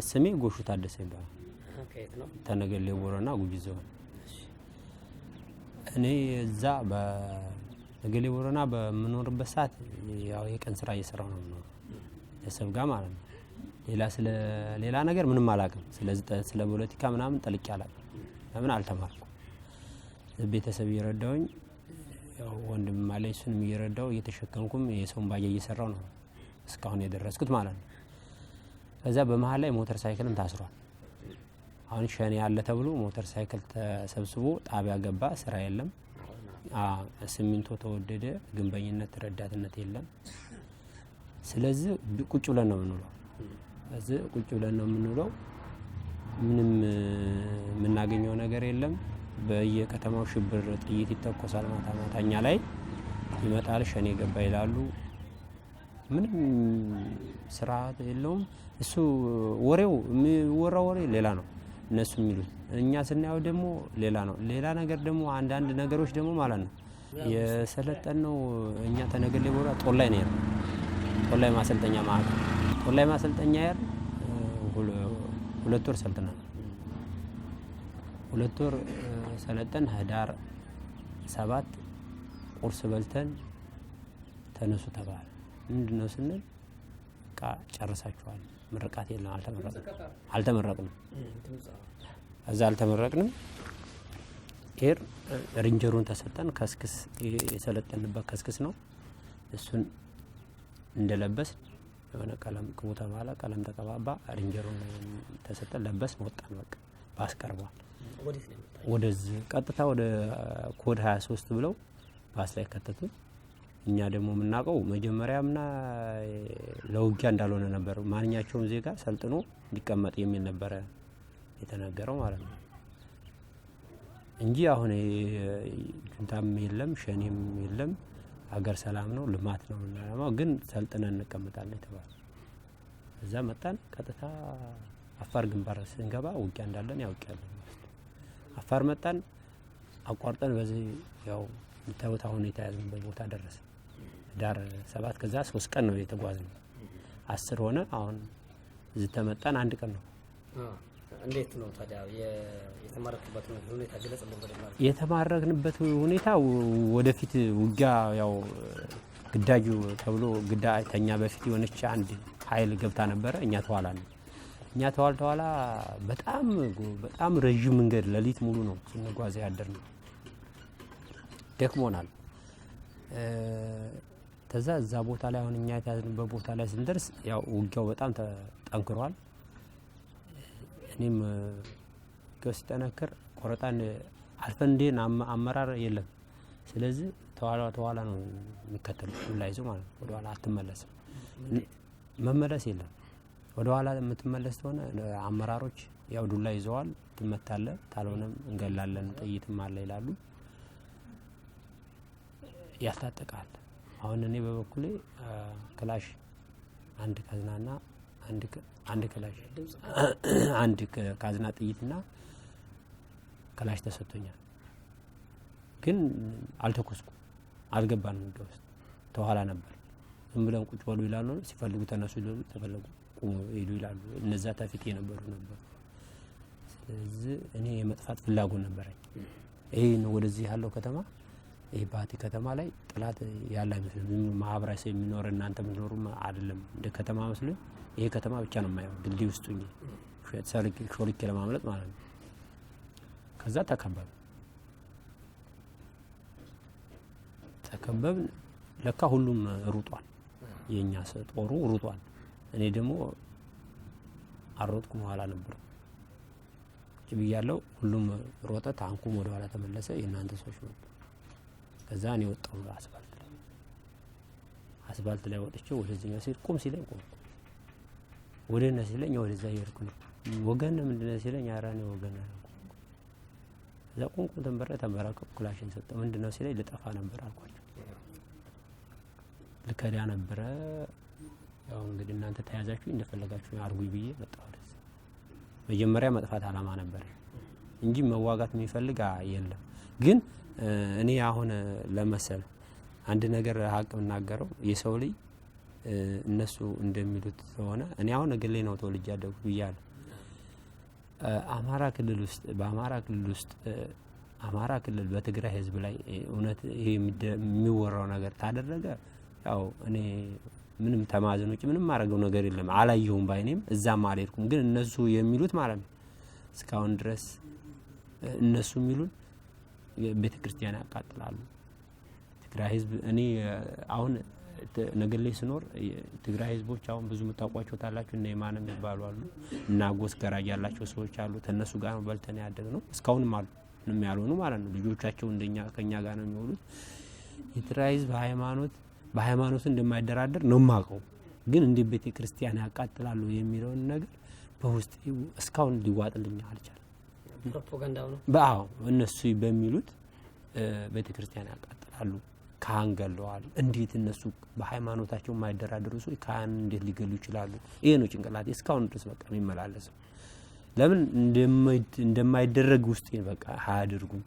ስሜ ጎሹ ታደሰ ይባላል። ከየት ነው? ተነገሌ ቦረና ጉጂ ዞን። እኔ እዛ በነገሌ ቦረና በምኖርበት ሰዓት ያው የቀን ስራ እየሰራሁ ነው የምኖረው ቤተሰብ ጋር ማለት ነው። ሌላ ስለ ሌላ ነገር ምንም አላውቅም። ስለ ፖለቲካ ምናምን ጠልቄ አላውቅም። ለምን አልተማርኩም። ቤተሰብ እየረዳውኝ ያው ወንድም አለኝ፣ እሱንም እየረዳው እየተሸከምኩም የሰውን ባጃ እየሰራው ነው እስካሁን የደረስኩት ማለት ነው። ከዛ በመሀል ላይ ሞተር ሳይክልም ታስሯል። አሁን ሸኔ ያለ ተብሎ ሞተር ሳይክል ተሰብስቦ ጣቢያ ገባ። ስራ የለም። ሲሚንቶ ተወደደ። ግንበኝነት ረዳትነት የለም። ስለዚህ ቁጭ ብለን ነው የምንውለው። እዚህ ቁጭ ብለን ነው የምንውለው። ምንም የምናገኘው ነገር የለም። በየከተማው ሽብር ጥይት ይተኮሳል። ማታ ማታ እኛ ላይ ይመጣል። ሸኔ ገባ ይላሉ። ምንም ስርዓት የለውም። እሱ ወሬው የሚወራው ወሬ ሌላ ነው፣ እነሱ የሚሉት እኛ ስናየው ደግሞ ሌላ ነው። ሌላ ነገር ደግሞ አንዳንድ ነገሮች ደግሞ ማለት ነው የሰለጠነው እኛ ተነገሌ ቦራ ጦላይ ነው ያለው። ጦላይ ማሰልጠኛ ማዕከል ጦላይ ማሰልጠኛ ያል 2 ወር ሰልጥነናል። 2 ወር ሰለጠን። ህዳር 7 ቁርስ በልተን ተነሱ ተባለ። ምንድነው ስንል በቃ ጨርሳችኋል፣ ምርቃት የለም፣ አልተመረቅንም። እዛ አልተመረቅንም። ኤር ሬንጀሩን ተሰጠን። ከስክስ የሰለጠንበት ከስክስ ነው። እሱን እንደለበስ የሆነ ቀለም ቅቡ ተባለ። ቀለም ተቀባባ። ሬንጀሩን ተሰጠን፣ ለበስን፣ ወጣን። በቃ ባስ ቀርቧል። ወደዚህ ቀጥታ ወደ ኮድ 23 ብለው ባስ ላይ ከተቱን። እኛ ደግሞ የምናውቀው መጀመሪያምና ለውጊያ እንዳልሆነ ነበር። ማንኛቸውም ዜጋ ሰልጥኖ እንዲቀመጥ የሚል ነበረ የተነገረው ማለት ነው እንጂ አሁን ጁንታም የለም ሸኔም የለም፣ ሀገር ሰላም ነው፣ ልማት ነው የምናለማው፣ ግን ሰልጥነን እንቀመጣለን የተባለው። እዛ መጣን። ቀጥታ አፋር ግንባር ስንገባ ውጊያ እንዳለን ያውቃል። አፋር መጣን፣ አቋርጠን በዚህ ያው የምታዩት አሁን የተያዝንበት ቦታ ደረሰ። ህዳር 7 ከዛ 3 ቀን ነው የተጓዝነው። 10 ሆነ። አሁን እዚህ ተመጣን 1 ቀን ነው። እንዴት ነው ታዲያ የተማረክበት ሁኔታ ግለጽልን በደንብ። የተማረክንበት ሁኔታ ወደፊት ውጊያ ያው ግዳጁ ተብሎ ግዳጅ ተኛ በፊት የሆነች አንድ ኃይል ገብታ ነበረ። እኛ ተኋላ ነው። እኛ ተኋላ ተኋላ በጣም በጣም ረጅም መንገድ ሌሊት ሙሉ ነው ስንጓዝ ያደርነው። ደክሞናል። ከዛ እዛ ቦታ ላይ አሁን እኛ የተያዝንበት ቦታ ላይ ስንደርስ ያው ውጊያው በጣም ተጠንክሯል። እኔም ውጊያው ሲጠነክር ቆረጣን አልፈን እንዴን አመራር የለም። ስለዚህ ተኋላ ተኋላ ነው የሚከተሉት ዱላ ይዘው ማለት ነው። ወደ ኋላ አትመለስም። መመለስ የለም። ወደ ኋላ የምትመለስ ከሆነ አመራሮች ያው ዱላ ይዘዋል፣ ትመታለህ፣ ካልሆነም እንገላለን፣ ጥይትም አለ ይላሉ። ያስታጥቃል። አሁን እኔ በበኩሌ ክላሽ አንድ ካዝናና አንድ ክላሽ አንድ ካዝና ጥይትና ክላሽ ተሰጥቶኛል። ግን አልተኮስኩም፣ አልገባንም ውጊያ ውስጥ ተኋላ ነበር። ዝም ብለን ቁጭ በሉ ይላሉ፣ ሲፈልጉ ተነሱ ይላሉ፣ ተፈለጉ ቁሙ ሄዱ ይላሉ። እነዛ ተፊት የነበሩ ነበሩ። ስለዚህ እኔ የመጥፋት ፍላጎት ነበረኝ። ይሄ ነው ወደዚህ ያለው ከተማ፣ ይሄ ባቲ ከተማ ላይ ጥላት ያለ አይመስልም። ማህበረሰብ የሚኖር እናንተ የምትኖሩ አይደለም እንደ ከተማ መስሎኝ ይሄ ከተማ ብቻ ነው የማየው፣ ድልድይ ውስጥ ሆኜ ሾልኬ ለማምለጥ ማለት ነው። ከዛ ተከበብን። ለካ ሁሉም ሩጧል፣ የኛ ጦሩ ሩጧል። እኔ ደግሞ አልሮጥኩም፣ ኋላ ነበር ቁጭ ብያለሁ። ሁሉም ሮጠ፣ ታንኩም ወደ ኋላ ተመለሰ። የእናንተ ሰዎች መጡ። ከዛ እኔ ወጣሁ አስፋልት ላይ። አስፋልት ላይ ወጥቼ ወደዚህኛው ሲሄድ ቁም ሲለኝ ቆምኩ። ወደ እነ ሲለኝ ወደዛ እየሄድኩ ነው። ወገን ምንድነው ሲለኝ ኧረ እኔ ወገን አልኩ። ከዛ ቁምኩ፣ ተንበረከኩ፣ ክላሽን ሰጠው። ምንድነው ሲለኝ ልጠፋ ነበር አልኳቸው። ልከዳ ነበረ። ያው እንግዲህ እናንተ ተያዛችሁ እንደፈለጋችሁ አድርጉኝ ብዬ መጣሁ ወደዚህ። መጀመሪያ መጥፋት አላማ ነበር እንጂ መዋጋት የሚፈልግ የለም። ግን እኔ አሁን ለመሰል አንድ ነገር ሀቅ የምናገረው የሰው ልጅ እነሱ እንደሚሉት ከሆነ እኔ አሁን ነገሌ ነው ተወልጄ ያደግኩት ብያለሁ። አማራ ክልል ውስጥ በአማራ ክልል ውስጥ አማራ ክልል በትግራይ ህዝብ ላይ እውነት ይሄ የሚወራው ነገር ታደረገ ያው እኔ ምንም ተማዘን ውጭ ምንም ማድረገው ነገር የለም። አላየሁም ባይኔም እዛም አልሄድኩም። ግን እነሱ የሚሉት ማለት ነው እስካሁን ድረስ እነሱ የሚሉን ቤተክርስቲያን ያቃጥላሉ። ትግራይ ህዝብ እኔ አሁን ነገሌ ስኖር ትግራይ ህዝቦች አሁን ብዙ የምታውቋቸው ታላችሁ እነ የማነ የሚባሉ አሉ እና ጎስ ገራጅ ያላቸው ሰዎች አሉ። ተነሱ ጋር ነው በልተን ያደግነው። እስካሁንም አሉ ምንም ያልሆኑ ማለት ነው። ልጆቻቸው እንደኛ ከኛ ጋር ነው የሚውሉት። የትግራይ ህዝብ ሃይማኖት በሃይማኖቱ እንደማይደራደር ነው የማውቀው። ግን እንዴት ቤተ ክርስቲያን ያቃጥላሉ የሚለውን ነገር በውስጥ እስካሁን ሊዋጥልኝ አልቻለም። ፕሮፓጋንዳው ነው። በአዎ እነሱ በሚሉት ቤተ ክርስቲያን ያቃጥላሉ፣ ካህን ገለዋል። እንዴት እነሱ በሃይማኖታቸው የማይደራደሩ ሰዎች ካህን እንዴት ሊገሉ ይችላሉ? ይሄ ነው ጭንቅላቴ እስካሁን ድረስ በቃ የሚመላለሰው። ለምን እንደማይደረግ ውስጤ በቃ አያደርጉም።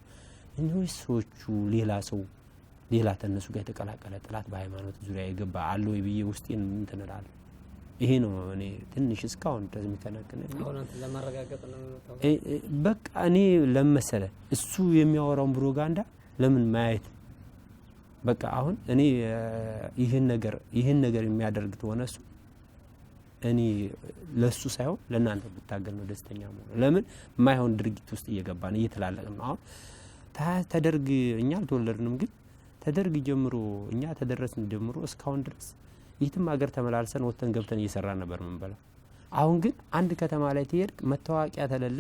እነዚህ ሰዎቹ ሌላ ሰው ሌላ ተነሱ ጋር የተቀላቀለ ጥላት በሃይማኖት ዙሪያ የገባ አለ ወይ ብዬ ውስጤን እንትን እላለሁ። ይሄ ነው እኔ ትንሽ እስካሁን ድረስ የሚከነክነኝ። አሁን አንተ ለማረጋገጥ ነው የመጣው። በቃ እኔ ለመሰለ እሱ የሚያወራውን ፕሮፓጋንዳ ለምን ማየት በቃ አሁን እኔ ይህን ነገር የሚያደርግ ተሆነ እሱ እኔ ለሱ ሳይሆን ለእናንተ ብታገል ነው ደስተኛ መሆኑ። ለምን የማይሆን ድርጊት ውስጥ እየገባን እየተላለቅን ነው። አሁን ተደርግ እኛ አልተወለድንም፣ ግን ተደርግ ጀምሮ እኛ ተደረስን ጀምሮ እስካሁን ድረስ የትም ሀገር ተመላልሰን ወጥተን ገብተን እየሰራን ነበር ምንበላው። አሁን ግን አንድ ከተማ ላይ ትሄድክ መታወቂያ ተለለ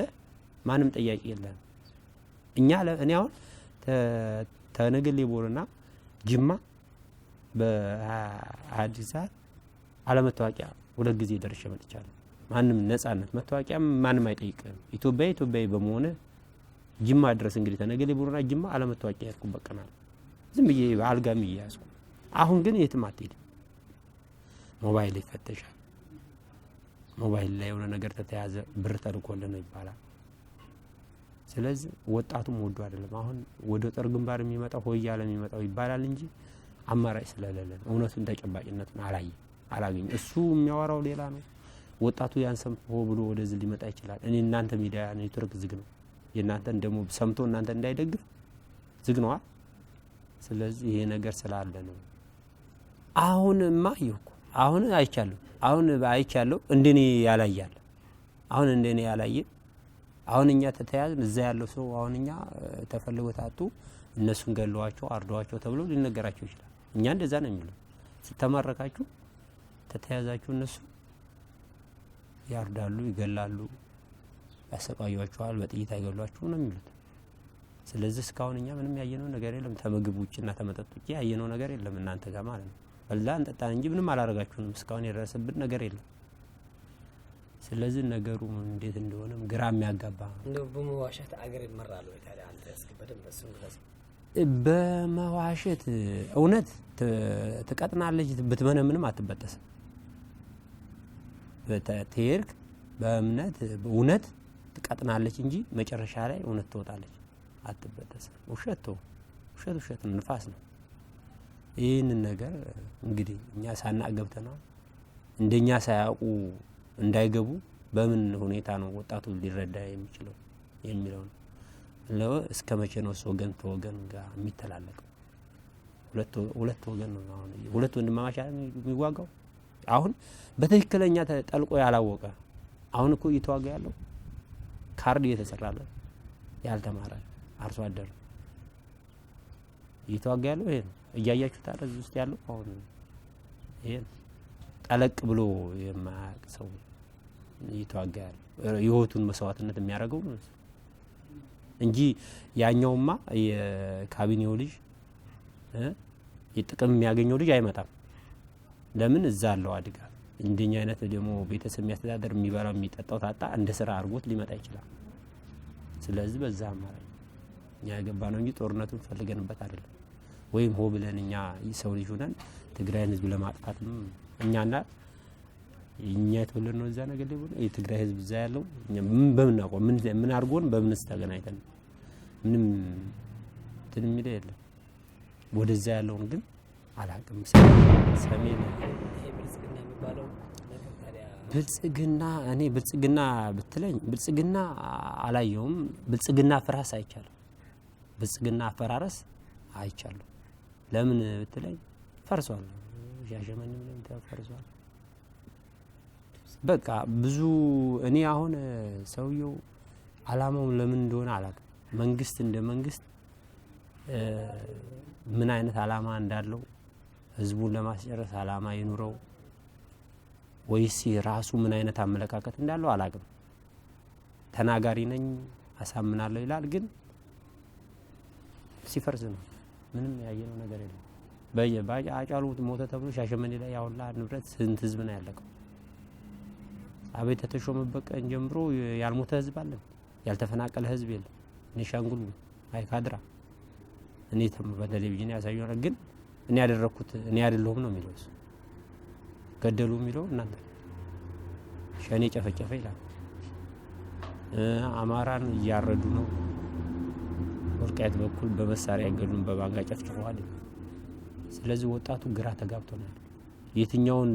ማንም ጠያቂ የለም። እኛ እኔ አሁን ተነገሌ ቦረና ጅማ በአዲስ ሰዓት አለመታወቂያ ሁለት ጊዜ ደርሼ መጥቻለሁ። ማንም ነጻነት መታወቂያ ማንም አይጠይቅም። ኢትዮጵያዊ ኢትዮጵያዊ በመሆነ ጅማ ድረስ እንግዲህ ተነገሌ ቦረና ጅማ አለመታወቂያ ያልኩበት ቀን አለ። ዝም ብዬ በአልጋም እየያዝኩ። አሁን ግን የትም አትሄድም። ሞባይል ይፈተሻል። ሞባይል ላይ የሆነ ነገር ተተያዘ ብር ተልኮልህ ነው ይባላል። ስለዚህ ወጣቱም ወዶ አይደለም አሁን ወደ ጦር ግንባር የሚመጣው ሆይ እያለ የሚመጣው ይባላል እንጂ አማራጭ ስለሌለ ነው። እውነቱን ተጨባጭነቱን አላገኘም። እሱ የሚያወራው ሌላ ነው። ወጣቱ ያን ሰምቶ ሆ ብሎ ወደዚህ ሊመጣ ይችላል። እኔ እናንተ ሚዲያ ኔትወርክ ዝግ ነው። የእናንተን ደግሞ ሰምቶ እናንተ እንዳይደግፍ ዝግ ነዋ። ስለዚህ ይሄ ነገር ስላለ ነው። አሁንማ ይሁን አሁን አይቻለሁ። አሁን አይቻለሁ እንደኔ ያላያል። አሁን እንደኔ ያላየ አሁን እኛ ተተያዝን እዛ ያለው ሰው አሁን እኛ ተፈልጎ ታጡ እነሱን ገለዋቸው አርደዋቸው ተብሎ ሊነገራቸው ይችላል። እኛ እንደዛ ነው የሚለው። ስተማረካችሁ ተተያዛችሁ እነሱ ያርዳሉ፣ ይገላሉ፣ ያሰቃዩዋቸዋል፣ በጥይት አይገሏችሁም ነው የሚሉት። ስለዚህ እስካሁን እኛ ምንም ያየነው ነገር የለም። ተምግብ ውጭና ተመጠጥ ውጭ ያየነው ነገር የለም እናንተ ጋር ማለት ነው። በላን ጠጣን እንጂ ምንም አላረጋችሁንም። እስካሁን የደረሰብን ነገር የለም። ስለዚህ ነገሩ እንዴት እንደሆነም ግራ የሚያጋባ ነው። እንደው በመዋሸት አገር ይመራል ወይ ታዲያ? አንተ እስኪ በደንብ እሱን ግለጽ። በመዋሸት እውነት ትቀጥናለች፣ ብትመነምንም አትበጠስም። ትሄድክ በእምነት እውነት ትቀጥናለች እንጂ መጨረሻ ላይ እውነት ትወጣለች፣ አትበጠስም። ውሸት ተው፣ ውሸት ውሸት ነው፣ ንፋስ ነው። ይህንን ነገር እንግዲህ እኛ ሳናቅ ገብተናል። እንደኛ ሳያውቁ እንዳይገቡ በምን ሁኔታ ነው ወጣቱ ሊረዳ የሚችለው የሚለው ነው። እስከ መቼ ነው ወገን ተወገን ጋር የሚተላለቀው? ሁለት ወገን ነው አሁን ሁለት ወንድማማች የሚዋጋው። አሁን በትክክለኛ ጠልቆ ያላወቀ አሁን እኮ እየተዋጋ ያለው ካርድ እየተሰራለት ያልተማረ አርሶ አደር እየተዋጋ ያለው ይሄ ነው። እያያችሁት አይደል? እዚህ ውስጥ ያለው አሁን ይሄ ነው። ጠለቅ ብሎ የማያውቅ ሰው እየተዋጋ ያለው ህይወቱን መስዋዕትነት የሚያደርገው ነው እንጂ ያኛውማ የካቢኔው ልጅ የጥቅም የሚያገኘው ልጅ አይመጣም። ለምን እዛ አለው አድጋ እንደኛ አይነት ደግሞ ቤተሰብ የሚያስተዳደር የሚበላው የሚጠጣው ታጣ እንደ ስራ አድርጎት ሊመጣ ይችላል። ስለዚህ በዛ አማራጭ እኛ የገባ ነው እንጂ ጦርነቱን ፈልገንበት አይደለም። ወይም ሆ ብለን እኛ ሰው ልጅ ሆነን ትግራይን ህዝብ ለማጥፋት እኛና እኛ የተወለድነው እዛ ነገር ላይ ሆነ የትግራይ ህዝብ እዛ ያለው እኛ ምን በምን አውቀው ምን አድርጎን በምንስ ተገናኝተን ምንም እንትን የሚለው የለም። ወደዛ ያለውን ግን አላውቅም። ሰሜን ይሄ የሚባለው ነገር ታዲያ ብልጽግና እኔ ብልጽግና ብትለኝ ብልጽግና አላየውም። ብልጽግና ፍራስ አይቻልም። ብልጽግና አፈራረስ አይቻልም። ለምን ብትለኝ ፈርሷል። ሻሸመኔም ላይ ፈርሷል። በቃ ብዙ እኔ አሁን ሰውየው አላማው ለምን እንደሆነ አላውቅም። መንግስት እንደ መንግስት ምን አይነት አላማ እንዳለው፣ ህዝቡን ለማስጨረስ አላማ ይኑረው ወይስ ራሱ ምን አይነት አመለካከት እንዳለው አላውቅም። ተናጋሪ ነኝ አሳምናለሁ ይላል፣ ግን ሲፈርስ ነው። ምንም ያየነው ነገር የለም። አጫሉ ሞተ ተብሎ ሻሸመኔ ላይ ያሁላ ንብረት ስንት ህዝብ ነው ያለቀው? አብይ ተተሾመበት ቀን ጀምሮ ያልሞተ ህዝብ አለን? ያልተፈናቀለ ህዝብ የለም። ቤኒሻንጉል፣ ማይካድራ እኔ በቴሌቪዥን ያሳየው፣ ግን እኔ ያደረኩት እኔ አይደለሁም ነው የሚለው እሱ። ገደሉ የሚለው እናንተ፣ ሸኔ ጨፈጨፈ ይላል። አማራን እያረዱ ነው፣ ወልቃይት በኩል በመሳሪያ ገሉን በባንጋ ጨፍጭፈዋል። ስለዚህ ወጣቱ ግራ ተጋብቶ ነው ያለው። የትኛውን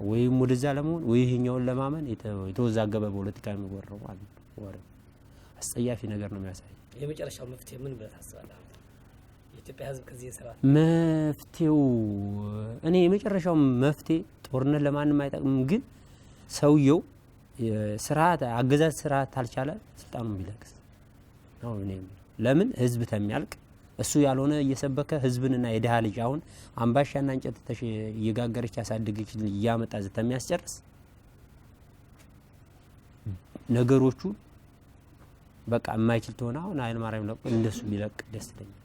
ወይም ወደዛ ለመሆን ወይ ይሄኛውን ለማመን የተወዛገበ ፖለቲካ የሚወራው ማለት ነው። ወሬው አስጸያፊ ነገር ነው የሚያሳይ። የመጨረሻው መፍትሄ ምን ብለህ ታስባለህ? የኢትዮጵያ ህዝብ ከዚህ የስርዓት መፍትሄው እኔ የመጨረሻው መፍትሄ ጦርነት ለማንም አይጠቅምም፣ ግን ሰውየው ስርዓት አገዛዝ ስርዓት አልቻለ ስልጣኑን ቢለቅስ ነው እኔ የምለው። ለምን ህዝብ ተሚያልቅ እሱ ያልሆነ እየሰበከ ህዝብንና የድሃ ልጅ አሁን አምባሻና እንጨት እየጋገረች ያሳደገች እያመጣ ተሚያስጨርስ ነገሮቹ በቃ የማይችል ተሆነ አሁን ኃይለማርያም ለቆ እንደሱ ቢለቅ ደስ ይለኛል፣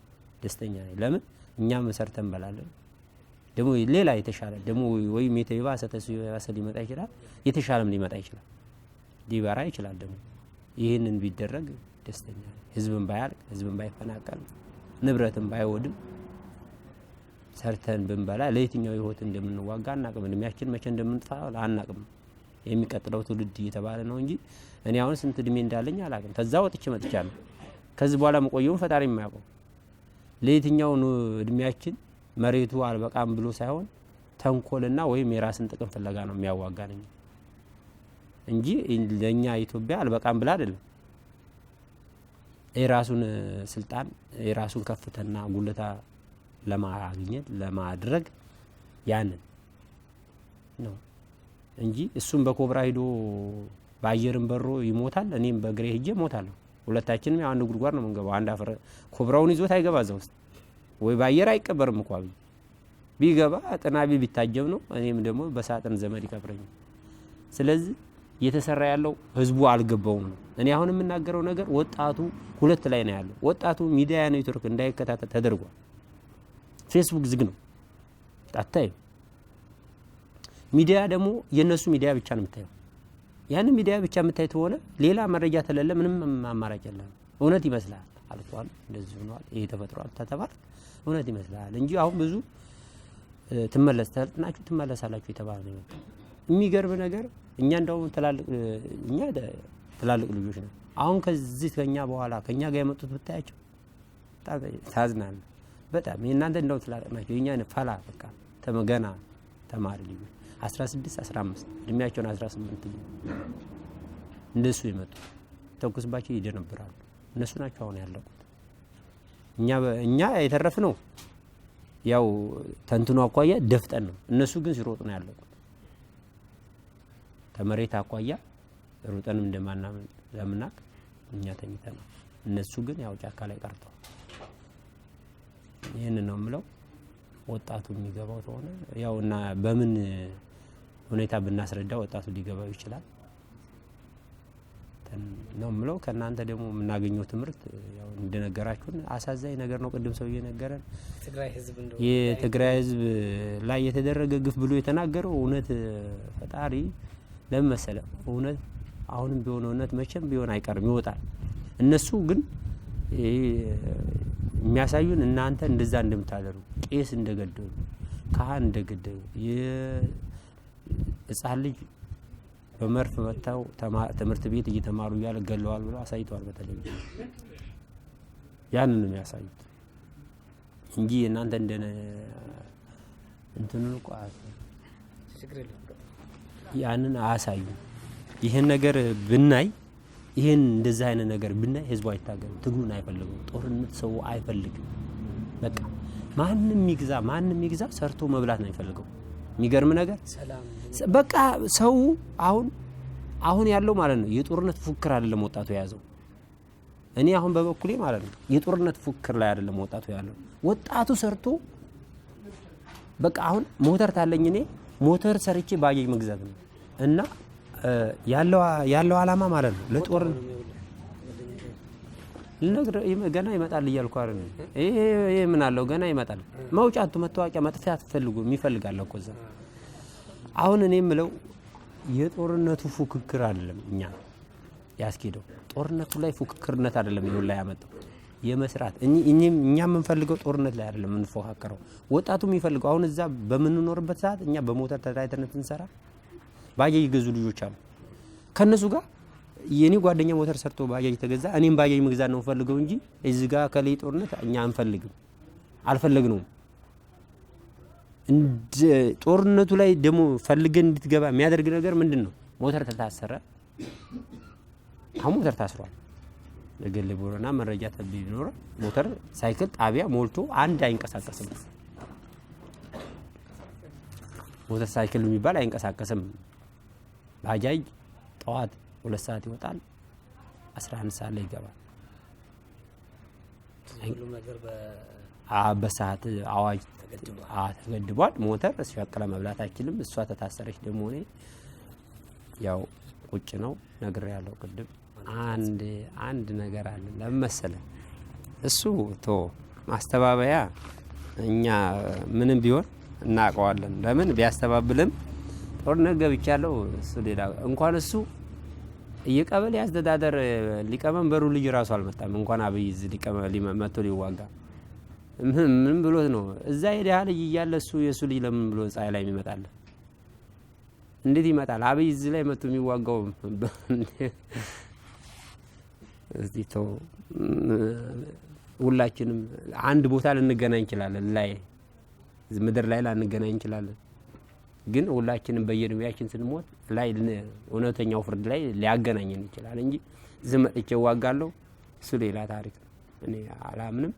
ደስተኛ ነኝ። ለምን እኛም ሰርተን እንበላለን። ደግሞ ሌላ የተሻለ ደግሞ ወይም የባሰ ተሱ የባሰ ሊመጣ ይችላል፣ የተሻለም ሊመጣ ይችላል፣ ሊበራ ይችላል። ደግሞ ይህንን ቢደረግ ደስተኛ ነኝ። ህዝብን ባያልቅ፣ ህዝብን ባይፈናቀል፣ ንብረትን ባይወድም፣ ሰርተን ብንበላ ለየትኛው ህይወት እንደምንዋጋ አናቅም። እድሜያችን መቼ እንደምንጥፋ አናቅም። የሚቀጥለው ትውልድ እየተባለ ነው እንጂ እኔ አሁን ስንት እድሜ እንዳለኝ አላቅም። ተዛ ወጥቼ መጥቻለሁ። ከዚህ በኋላ መቆየውን ፈጣሪ የማያውቀው። ለየትኛው እድሜያችን መሬቱ አልበቃም ብሎ ሳይሆን ተንኮልና ወይም የራስን ጥቅም ፍለጋ ነው የሚያዋጋን እንጂ ለኛ ኢትዮጵያ አልበቃም ብላ አይደለም። የራሱን ስልጣን የራሱን ከፍተና ጉልታ ለማግኘት ለማድረግ ያንን ነው እንጂ እሱም በኮብራ ሂዶ በአየርም በሮ ይሞታል፣ እኔም በእግሬ ሂጄ እሞታለሁ። ሁለታችንም ያው አንድ ጉድጓድ ነው የምንገባው። አንድ አፈር ኮብራውን ይዞት አይገባ እዛ ውስጥ ወይ በአየር አይቀበርም እኮ አብይ ቢገባ ጥናቢ ቢታጀብ ነው። እኔም ደግሞ በሳጥን ዘመድ ይቀብረኛል። ስለዚህ እየተሰራ ያለው ህዝቡ አልገባውም ነው። እኔ አሁን የምናገረው ነገር ወጣቱ ሁለት ላይ ነው ያለው። ወጣቱ ሚዲያ ኔትወርክ እንዳይከታተል ተደርጓል። ፌስቡክ ዝግ ነው፣ አታይም። ሚዲያ ደግሞ የነሱ ሚዲያ ብቻ ነው የምታየው። ያን ሚዲያ ብቻ የምታይ ከሆነ ሌላ መረጃ ተለለ ምንም አማራጭ የለም። እውነት ይመስላል፣ አልቋል፣ እንደዚህ ሆኗል፣ ይሄ ተፈጥሯል ተተባል እውነት ይመስላል እንጂ አሁን ብዙ ትመለስ ተልጥናችሁ ትመለሳላችሁ የተባለ ነው የመጣው። የሚገርም ነገር እኛ እንደውም ትላልቅ እኛ ትላልቅ ልጆች ነን። አሁን ከዚህ ከኛ በኋላ ከኛ ጋር የመጡት ብታያቸው በጣም ታዝናለህ። በጣም የእናንተ እንደው ትላልቅ ናቸው፣ የኛ ፈላ በቃ ገና ተማሪ ልጆች 16 15 እድሜያቸውን 18 እንደሱ የመጡት ተኩስባቸው ይደነብራሉ። እነሱ ናቸው አሁን ያለቁት። እኛ የተረፍነው ያው ተንትኖ አኳያ ደፍጠን ነው። እነሱ ግን ሲሮጡ ነው ያለቁት። ተመሬት አኳያ ሩጠንም እንደማናምናቅ እኛ ተኝተናል። እነሱ ግን ያው ጫካ ላይ ቀርተዋል። ይህን ነው የምለው። ወጣቱ የሚገባው ከሆነ ያው እና በምን ሁኔታ ብናስረዳ ወጣቱ ሊገባው ይችላል ነው የምለው። ከእናንተ ደግሞ የምናገኘው ትምህርት ያው እንደነገራችሁን አሳዛኝ ነገር ነው። ቅድም ሰው እየነገረን ትግራይ ህዝብ እንደው የትግራይ ህዝብ ላይ የተደረገ ግፍ ብሎ የተናገረው እውነት ፈጣሪ ለምን መሰለ እውነት አሁንም ቢሆን እውነት መቼም ቢሆን አይቀርም ይወጣል። እነሱ ግን የሚያሳዩን እናንተ እንደዛ እንደምታደርጉ ቄስ እንደገደሉ፣ ካህን እንደገደሉ፣ የህፃን ልጅ በመርፍ መጥተው ትምህርት ቤት እየተማሩ እያለ ገለዋል ብለው አሳይተዋል በቴሌቪዥን። ያንን ነው የሚያሳዩት እንጂ እናንተ እንደ እንትኑን እኮ ችግር የለውም። ያንን አያሳዩም። ይህን ነገር ብናይ፣ ይህን እንደዚህ አይነት ነገር ብናይ ህዝቡ አይታገልም፣ ትግሉን አይፈልግም፣ ጦርነት ሰው አይፈልግም። በቃ ማንም ይግዛ ማንም ይግዛ ሰርቶ መብላት ነው የሚፈልገው። የሚገርም ነገር በቃ ሰው አሁን ያለው ማለት ነው የጦርነት ፉክክር አይደለም ወጣቱ የያዘው። እኔ አሁን በበኩሌ ማለት ነው የጦርነት ፉክክር ላይ አይደለም ወጣቱ ያለው። ወጣቱ ሰርቶ በቃ አሁን ሞተር ታለኝ፣ እኔ ሞተር ሰርቼ ባጃጅ መግዛት ነው እና ያለው አላማ ማለት ነው። ለጦርነት ልነግርህ ገና ይመጣል እያልኩ አይደል? ይሄ ምን አለው ገና ይመጣል። መውጫቱ መታወቂያ መጥፊያ አትፈልጉ የሚፈልጋል እኮ እዛ። አሁን እኔ የምለው የጦርነቱ ፉክክር አይደለም እኛ ያስኬደው፣ ጦርነቱ ላይ ፉክክርነት አይደለም ይሁን ላይ ያመጣው የመስራት፣ እኛ የምንፈልገው ጦርነት ላይ አይደለም የምንፎካከረው። ወጣቱ የሚፈልገው አሁን እዛ በምንኖርበት ሰዓት እኛ በሞተር ተደራጅተን ስንሰራ ባጃጅ የገዙ ልጆች አሉ። ከነሱ ጋር የኔ ጓደኛ ሞተር ሰርቶ ባጃጅ ተገዛ፣ እኔም ባጃጅ መግዛት ነው የምፈልገው እንጂ እዚህ ጋር ከላይ ጦርነት እኛ አንፈልግም፣ አልፈለግነውም። እንደ ጦርነቱ ላይ ደግሞ ፈልገን እንድትገባ የሚያደርግ ነገር ምንድን ነው? ሞተር ተታሰረ። አሁን ሞተር ታስሯል። ነገሌ ቦረና መረጃ ቢኖር ሞተር ሳይክል ጣቢያ ሞልቶ አንድ አይንቀሳቀስም። ሞተር ሳይክል የሚባል አይንቀሳቀስም። ባጃጅ ጠዋት 2 ሰዓት ይወጣል፣ 11 ሰዓት ላይ ይገባል። ሁሉም ነገር በሰዓት አዋጅ ተገድቧል። ሞተር ሸቅለ መብላት አይችልም። እሷ ተታሰረች። ደግሞ እኔ ያው ቁጭ ነው ነግሬያለሁ ቅድም። አንድ ነገር አለ ለምን መሰለህ? እሱ ቶ ማስተባበያ እኛ ምንም ቢሆን እናውቀዋለን። ለምን ቢያስተባብልም ጦርነት ገብቻለሁ እሱ ሌላ እንኳን እሱ የቀበሌ አስተዳደር ሊቀመንበሩ ልጅ ራሱ አልመጣም። እንኳን አብይ እዚህ መጥቶ ሊዋጋ ምን ብሎት ነው? እዛ የደሃ ልጅ እያለ እሱ የእሱ ልጅ ለምን ብሎ ፀሐይ ላይ ይመጣል? እንዴት ይመጣል? አብይ እዚህ ላይ መጥቶ የሚዋጋው እስቲ ተው። ሁላችንም አንድ ቦታ ልንገናኝ እንችላለን፣ ላይ ምድር ላይ ላንገናኝ እንችላለን። ግን ሁላችንም በየእድሜያችን ስንሞት ላይ እውነተኛው ፍርድ ላይ ሊያገናኘን ይችላል እንጂ እዚህ መጥቼ እዋጋለሁ እሱ ሌላ ታሪክ ነው። እኔ አላምንም።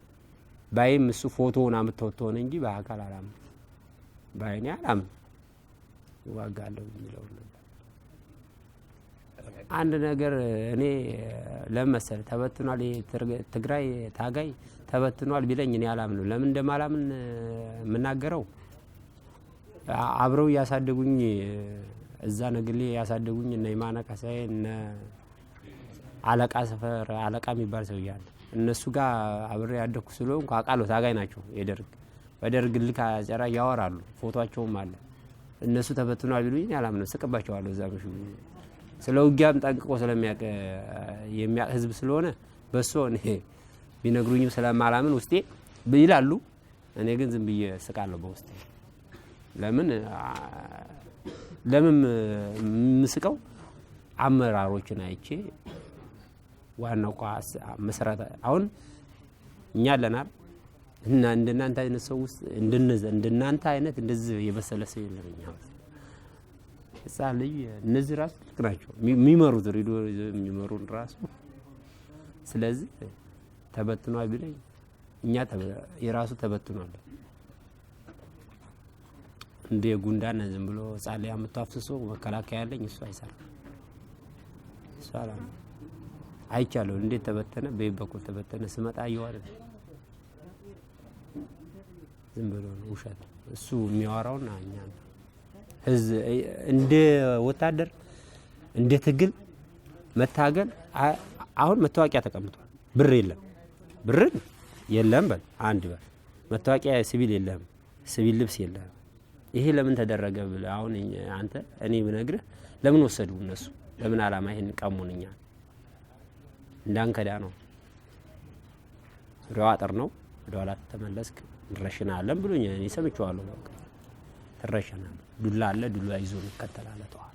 ባይም እሱ ፎቶውን አምጥተውት ሆነ እንጂ በአካል አላምንም። ባይኔ አላምንም እዋጋለሁ የሚለውን ነገር። አንድ ነገር እኔ ለምን መሰለህ ተበትኗል፣ ትግራይ ታጋይ ተበትኗል ቢለኝ እኔ አላምንም። ለምን እንደማላምን የምናገረው አብረው ያሳደጉኝ እዛ ነግሌ ያሳደጉኝ እነ ይማነ ካሳዬ እነ አለቃ ሰፈር አለቃ የሚባል ሰውዬ አለ። እነሱ ጋር አብሬ ያደኩ ስለሆንኩ አውቃለሁ። ታጋይ ናቸው። የደርግ በደርግ ልክ አጨራ ያወራሉ፣ ፎቶቸውም አለ። እነሱ ተበትኗል ቢሉኝ እኔ አላምንም፣ ስቅባቸዋለሁ። እዛ ምሽጉ ስለ ውጊያም ጠንቅቆ ስለሚያውቅ የሚያውቅ ህዝብ ስለሆነ በሶ እኔ ቢነግሩኝም ስለማላምን ውስጤ ይላሉ። እኔ ግን ዝም ብዬ ስቃለሁ በውስጤ። ለምን ለምን የምስቀው አመራሮችን አይቼ ዋናው መሰረተ አሁን እኛ አለናል እና እንደናንተ አይነት ሰው ውስጥ እንደናንተ አይነት እንደዚህ የበሰለ ሰው የለም። እኛ ህፃን ልጅ እነዚህ ራሱ ትልቅ ናቸው የሚመሩት ሬዲዮ የሚመሩን ራሱ። ስለዚህ ተበትኗል ቢለኝ እኛ የራሱ ተበትኗል። እንደ ጉንዳን ዝም ብሎ ህፃን ላይ አምጥቶ አፍስሶ መከላከያ ያለኝ እሱ አይሰራም። እሱ አላምንም። አይቻለሁ እንዴት ተበተነ፣ በየት በኩል ተበተነ ስመጣ አየሁ አይደል? ዝም ብሎ ነው ውሸት እሱ የሚያወራውና እኛ ህዝብ እንደ ወታደር እንደ ትግል መታገል። አሁን መታወቂያ ተቀምጧል። ብር የለም፣ ብርን የለም በል አንድ በል መታወቂያ ሲቪል የለም፣ ሲቪል ልብስ የለም። ይሄ ለምን ተደረገ ብለህ አሁን አንተ እኔ ብነግርህ ለምን ወሰዱ እነሱ? ለምን አላማ ይሄን ቀሙን? እኛ እንዳንከዳ ነው። ዙሪያው አጥር ነው። ወደ ኋላ ተመለስክ እንረሽናለን ብሎኝ እኔ ሰምቼዋለሁ። በቃ ትረሸናለህ። ዱላ አለ፣ ዱላ ይዞ ይከተላል ተዋል።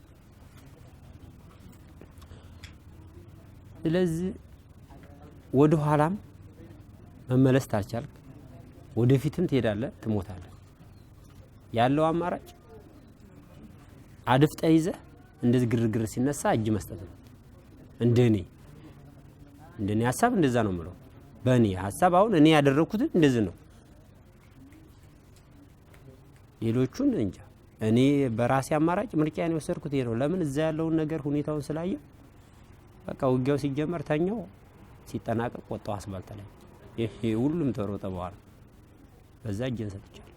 ስለዚህ ወደ ኋላም መመለስ ታልቻልክ ወደፊትም ትሄዳለህ፣ ትሞታለህ። ያለው አማራጭ አድፍጠህ ይዘህ እንደዚህ ግርግር ሲነሳ እጅ መስጠት ነው። እንደኔ ሀሳብ እንደዛ ነው የምለው። በእኔ ሀሳብ አሁን እኔ ያደረኩትን እንደዚህ ነው። ሌሎቹን እንጃ። እኔ በራሴ አማራጭ ምርጫን የወሰድኩት ይሄ ነው። ለምን እዛ ያለውን ነገር ሁኔታውን ስላየው በቃ ውጊያው ሲጀመር ተኛው፣ ሲጠናቀቅ ወጣው አስፋልት ላይ። ይሄ ሁሉም ተሮጠ በኋላ በዛ እጄን ሰጥቻለሁ።